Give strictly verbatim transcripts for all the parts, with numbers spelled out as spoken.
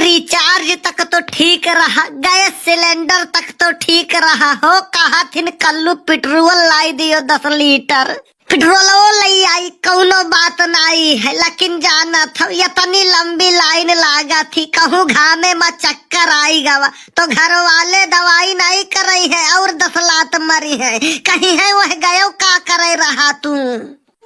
रिचार्ज तक तो ठीक रहा, गैस सिलेंडर तक तो ठीक रहा हो, कहा थिन कल्लू पेट्रोल लाई दियो दस लीटर। पेट्रोलो लई आई, कौनो बात नाई है, लेकिन जानत हौ, यतनी लंबी लाइन लागत ही, कहूँ घामे मा चक्कर आई गवा, तो घर वाले दवाई नाई करई है और दस लात मरी है, कहीं है वह गयो का करे रहा तू।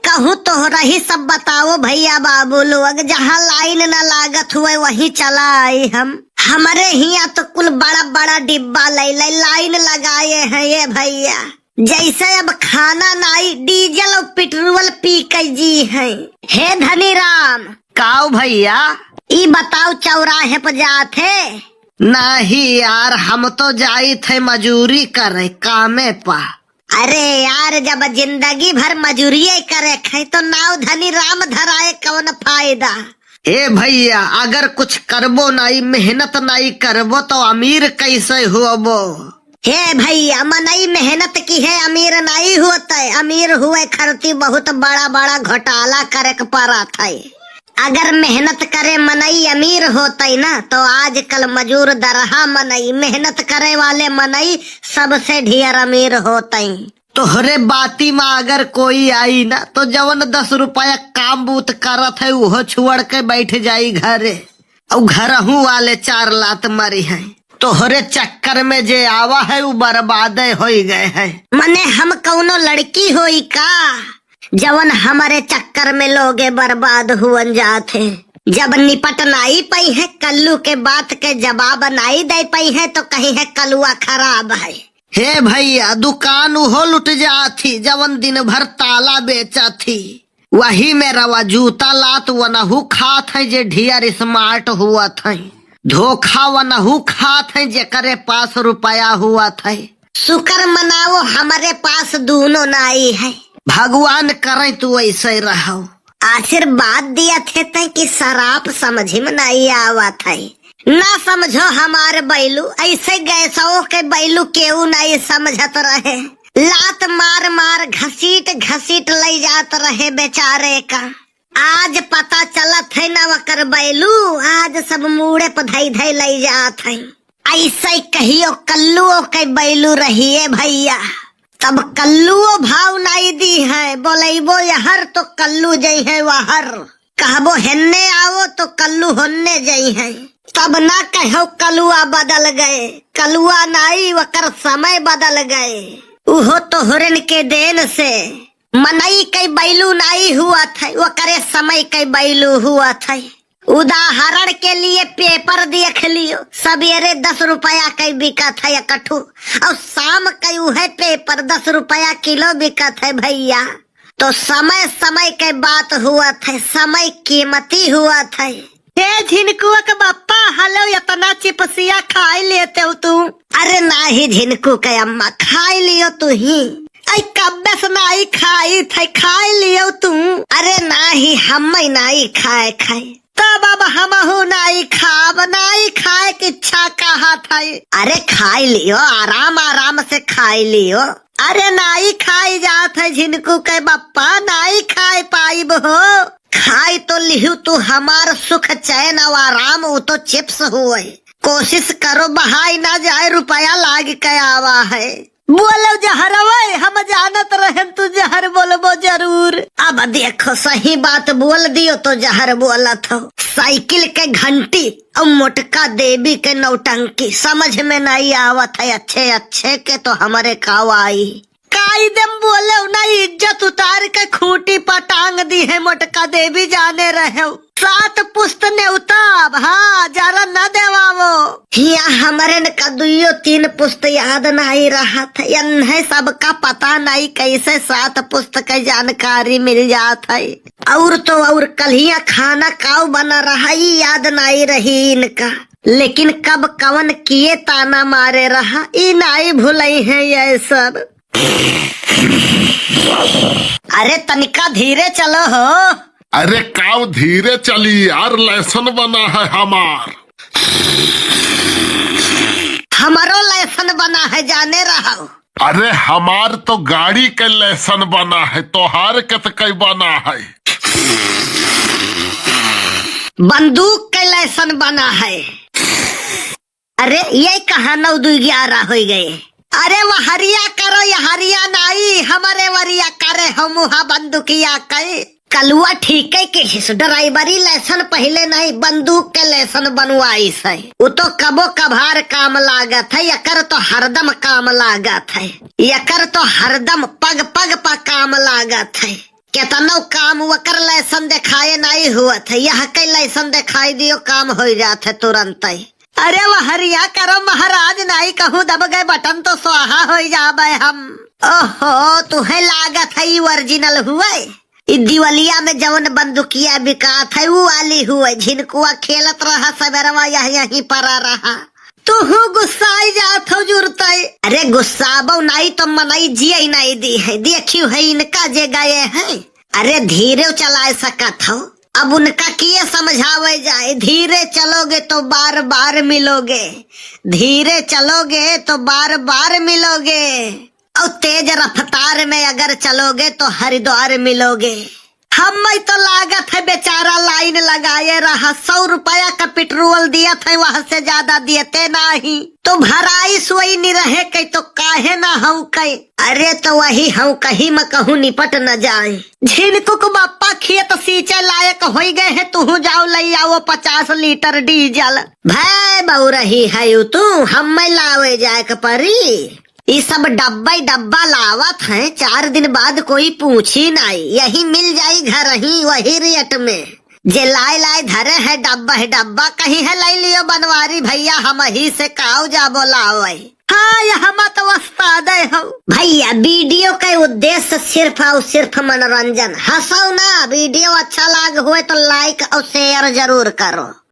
कहूँ तोहरा ही सब बताओ भैया बाबू लोग, जहाँ लाइन न लागत हुए वहीं चला आई हम। हमरे हियाँ तो कुल बड़ा बड़ा डिब्बा लई लई लाइन लगाए हैं ये भैया। जैसे अब खाना नाई, डीजल और पेट्रोल पी के जी हैं। हे धनी राम। काऊ भैया? ई बताओ, चौराहे पर जात है? नाही यार, हम तो जाइत है मजूरी करे, कामे पा। अरे यार, जब जिंदगी भर मजूरिये करे है, तो नाव धनी राम धराए कौन फायदा? ए भैया, अगर कुछ करबो नाई, मेहनत नाई करबो, तो अमीर कैसे होबो? हे भैया, मनई मेहनत किहे अमीर नाई होतै, अमीर हुए खरती बहुत बड़ा बड़ा घोटाला करे के पड़त है। अगर मेहनत करे मनई अमीर होतै ना, तो आजकल मजूर दरहा मनई, मेहनत करे वाले मनई सबसे ढेर अमीर होतै। तोहरे बाती मा अगर कोई आई ना, तो जवन दस रुपया काम बूत करत है, उहो छोड़ के बैठ जाई घरे। अउ घरहू वाले चार लात मरी है। तोहरे चक्कर में जे आवा है, उ बर्बादे होई गए है। मने हम कौनो लड़की होई का, जवन हमरे चक्कर में लोगे बर्बाद हुअन जात है? जब निपट नाई पई है, कल्लू के बात के जवाब नाई दे पई है, तो कहीं है कलुआ खराब है। हे भैया, दुकान उहो लुट जात ही, जवन दिन भर ताला बेचत ही। वही में रवा जूता लात वनहु खात है, जे ढियर स्मार्ट हुअत है। धोखा वनहु खात है, जेकरे पास रुपया हुअत है। शुक्र मनाओ, हमरे पास दूनो नाई है। भगवान करें तू ऐसे रहो। आशीर्वाद दिया थे तै कि शराब समझ में नाई आवत है। ना समझो हमार बैलू, ऐसे गैसो के बैलू केहू नाई समझत रहे। लात मार मार घसीट घसीट लई जात रहे बेचारे का। आज पता चलत है ना वकर बैलू, आज सब मूड़े प धई धई लई जात है। ऐसे कहियो कल्लुओ के बैलू रहिए भैया, तब कल्लुओ भाव नाई दी है। बोलैबो यहर तो कल्लू जई है वहर, कहबो हेन्ने आवो तो कल्लू होन्ने जई है। तब ना कहो कलुआ बदल गए, कलुआ नाई वकर समय बदल गए। उहो तोहरन के देन से मनई के बैलू नाई हुअत है, वकरे समय के बैलू हुअत है। उदाहरण के लिए पेपर देख लियो, सबेरे दस रुपया के बिकत है एकठू, और शाम के उहे पेपर दस रुपया किलो बिकत है भैया। तो समय समय के बात हुअत है, समय कीमती हुअत है। हे झिनकुआ के बप्पा, हलो इतना चिपसिया खाई लेते हो तू। अरे नाही झिनकू के अम्मा, खाई लियो तू ही। आई कब्बे से नाही खाई थे, खाई लियो तू। अरे नाही, हम नाही खाए खाए। तब अब हमहू नाही खाब, नाही खाए के इच्छा कहा था। अरे खाई लियो, आराम आराम से खाई लियो। अरे नाही खाई जात है झिनकू के बप्पा, नाही खाए पाइब हो। खाई तो लिहू तू हमार सुख चैन और आराम, उ तो चिप्स हुए। कोशिश करो बहाई ना जाए, रुपया लाग के आवा है। बोलो जहरवे, हम जानत रहन तू जहर बोलबो जरूर। अब देखो सही बात बोल दियो तो जहर बोलत हो। साइकिल के घंटी और मोटका देवी के नौटंकी समझ में नहीं आवत है। अच्छे अच्छे के तो हमरे काव आई। काई देम बोले ना, इज्जत उतार के खूंटी पर टांग दी है। मोटका देवी जाने रहे सात पुस्त नेवता, हाँ, जरा न देवावो। हिया हमरे न का दुइयो तीन पुस्त याद नाई रहत है, यन्हे सबका पता नाई कैसे सात पुस्त के जानकारी मिल जात है। और तो और कल्हिया खाना काव बना रहा, ई याद नाई रही इनका, लेकिन कब कवन किए ताना मारे रहा, ई नाई भुलई है ये सब। अरे तनिका धीरे चलो हो। अरे काव धीरे चली यार, lesson बना है हमार। हमरो lesson बना है, जाने रहो। अरे हमार तो गाड़ी के lesson बना है, तोहार के तो कई बना है? बंदूक के lesson बना है। अरे, ये कहाँ नौ दुई ग्यारह होइ गए? अरे, वहरिया करो, यहरिया नाई, हमरे वरिया करे हो मुहा बंदुकिया कई। कलुआ ठीके के हिस, ड्राइवरी लाइसेंस पहिले नाई, बंदूक के लाइसेंस बनवाइस है। उ तो कबो कभार काम लागत है, यकर तो हरदम काम लागत है, यकर तो हरदम पग पग पर काम लागत है। केतनो काम वकर लाइसेंस देखाए नाई हुअत है, यह के लाइसेंस देखाई दियो, काम होइ जात है तुरंतै। अरे वहरिया करो महाराज, नाई कहूँ दब गए बटन तो स्वाहा होइ जाबे हम। ओहो, तुहे लागत है ई ओरिजिनल हुए? ई दिवलिया में जवन बंदुकिया बिकात है, उ वाली हुए। झिनकुआ खेलत रहा, सबेरवा यह यहीं परा रहा। तुहू गुस्साई जात हो जुरतई। अरे गुस्साबो नाई तो मनई जियई नाई दी है। देखियो है इनका जे गए हैं। अरे धीरे चलाए सकत हो। अब उनका किए समझावे जाए, धीरे चलोगे तो बार बार मिलोगे, धीरे चलोगे तो बार बार मिलोगे, और तेज रफ्तार में अगर चलोगे तो हरिद्वार मिलोगे। हम्मै तो लागत है बेचारा लाइन लगाए रहा, सौ रुपया का पेट्रोल दियत है, वहाँ से ज्यादा दियते नाही। तो भराइस वही निरहे के तो काहे ना हौंके? अरे तो वही हौंकही में कहूँ निपट न जाए। झिनकुक बप्पा खेत सींचे लायक होइ गए हैं, तुहू जाओ लइ आओ पचास लीटर डीजल। भै बउरही है तू, हम्मै लावे जाए के परी। ई सब डब्बा ही डब्बा लावत हैं, चार दिन बाद कोई पूछी नाई, यही मिल जाई घर ही वही रेट में। जे लाए लाए धरे है डब्बा है डब्बा, कहीं है लइ लियो बनवारी भइया, हमही से काव जाबो लावे। हाँ, यह मत वस्ता दे हो। भइया, वीडियो के उद्देश्य सिर्फ और सिर्फ मनोरंजन। हंसो ना, वीडियो अच्छा लाग हुए तो like और share जरूर करो।